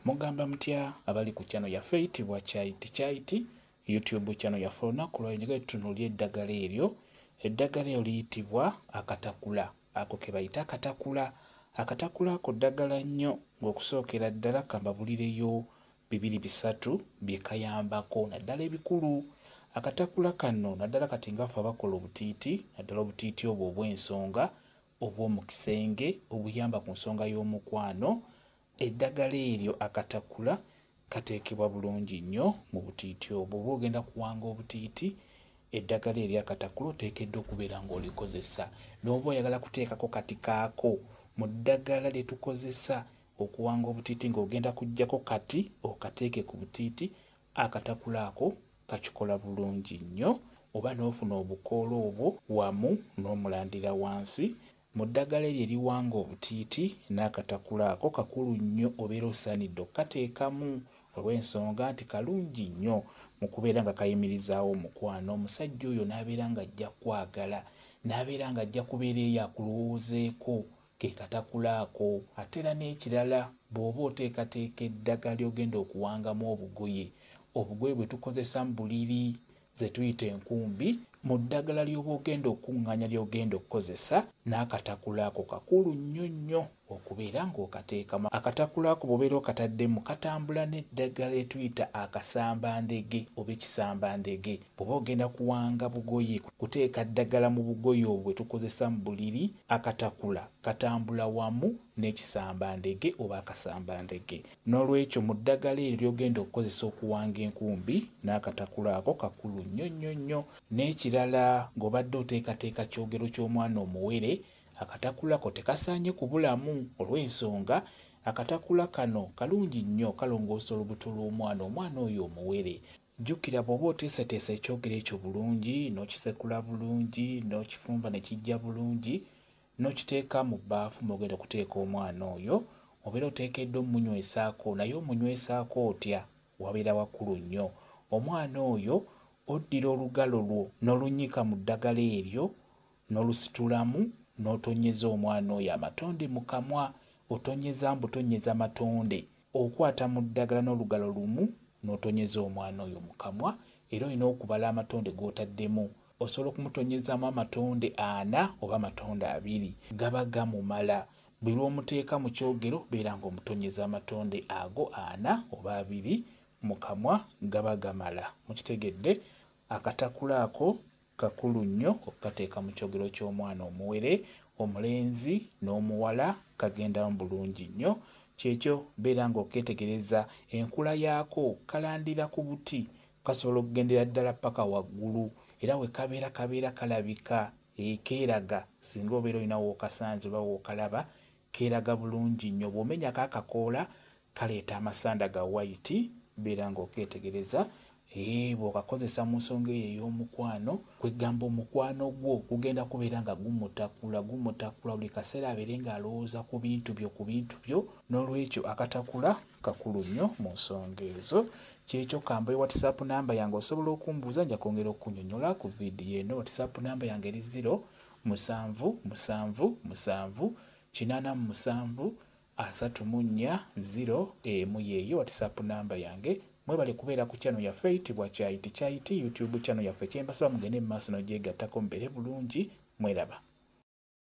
Mugamba mutya abali ku channel yaffe eyitibwa Kyayiti Kyayiti YouTube channel yaffe. Olunaku lwaleero njagala tutunuulire eddagala eryo. Eddagala eryo liyitibwa akatakula. Ako ke bayita akatakula. Akatakula ako ddagala nnyo ng'okusookera ddala kambabulireyo bibiri bisatu bye kayambako naddala ebikulu. Akatakula kano naddala kati nga ffe abakola obutiiti, naddala obutiiti obwo obw'ensonga obw'omu kisenge obuyamba ku nsonga y'omukwano, eddagala eryo akatakula kateekebwa bulungi nnyo mu butiiti obwo. Oba ogenda kuwanga obutiiti, eddagala eryo akatakula oteekeddwa okubeera ng'olikozesa. N'oba oyagala kuteekako kati kaako mu ddagala lye tukozesa okuwanga obutiiti ng'ogenda kuggyako kati okateeke ku butiiti, akatakula ako kakikola bulungi nnyo. Oba n'ofuna obukoola obwo wamu n'omulandira wansi mu ddagala eryo eriwanga obutiiti, n'akatakula ako kakulu nnyo obeera osaanidde okukateekamu olw'ensonga nti kalungi nnyo mu kubeera nga kayimirizaawo omukwano. Omusajja oyo n'abeera ng'ajja kukwagala, n'abeera ng'ajja kubeera eyo akulowoozeeko, ke katakula ako. Ate era n'ekirala, bw'oba oteekateeka eddagala ly'ogenda okuwangamu obugoye, obugoye bwe tukozesa mu buliri ze tuyita enkumbi, mu ddagala ly'oba ogenda okuŋŋaanya ly'ogenda okukozesa, n'akatakula ako kakulu nnyo nnyo okubeera ng'okateekamu. Akatakula ako bw'obeera okataddemu katambula n'eddagala lye tuyita akasambandege oba ekisambandege. Bw'oba ogenda kuwanga bugoye, kuteeka ddagala mu bugoye obwo bwe tukozesa mu buliri, akatakula katambula wamu n'ekisambandege oba akasambandege. N'olwekyo mu ddagala eryo ly'ogenda okukozesa okuwanga enkumbi, n'akatakula ako kakulu nnyo nnyo nnyo. N'ekirala, ng'obadde oteekateeka kyogero ky'omwana omuwere, akatakula ko tekasaanye kubulamu olw'ensonga akatakula kano kalungi nnyo, kalongoosa olubuto lw'omwana, omwana oyo omuwere. Jjukira bw'oba oteeseteese ekyogero ekyo bulungi, n'okisekula bulungi, n'okifumba ne kijja bulungi, n'okiteeka mu bbaafu mw'ogenda okuteeka omwana oyo, obeera oteekeddwa omunywesaako. Naye omunywesaako otya? Wabeera wakulu nnyo. Omwana oyo oddira olugalo lwo n'olunnyika mu ddagala eryo n'olusitulamu n'otonnyeza omwana oyo amatonde mu kamwa. Otonnyeza mbutonnyeza matonde. Okwata mu ddagala n'olugalo lumu n'otonnyeza omwana oyo mu kamwa, era olina okubala amatonde g'otaddemu. Osobola okumutonnyezaamu amatonde 4 oba amatonde 2, gaba gamumala. Buli lw'omuteeka mu kyogero beera ng'omutonnyeza amatonde ago 4 oba 2 mu kamwa, gaba gamala. Mukitegedde? Akatakula ako kakulu nnyo okukateeka mu kyogero ky'omwana omuwere, omulenzi n'omuwala, kagendamu bulungi nnyo. Kyekyo beera ng'okeetegereza enkula yaako, kalandira ku buti, kasobola okugendera ddala ppaka waggulu, era we kabeera kabeera kalabika, keeraga. Singa obeera olina w'okasanze oba w'okalaba, keeraga bulungi nnyo. Bw'omenyako akakoola kaleeta amasanda ga white, beera ng'okeetegereza. Bw'okakozesa mu nsonga eyo ey'omukwano, kwegamba omukwano gwo gugenda kubeera nga gumutakula gumutakula buli kaseera, abeere ng'alowooza ku bintu byo ku bintu byo. N'olwekyo akatakula kakulu nnyo mu nsonga ezo. Kyekyo kambawe WhatsApp namba yange, osobola okumbuuza, nja kwongera okunnyonnyola ku vidiyo eno. WhatsApp namba yange eri 0 7 7 7 87 34 0 emu, yeeyo WhatsApp namba yange. Mwebale kubeera ku channel yaffe eyitibwa Kyayiti Kyayiti YouTube channel yaffe. Kyembasaba mugende mu maaso n'ogyegattako, mubeere bulungi, mweraba.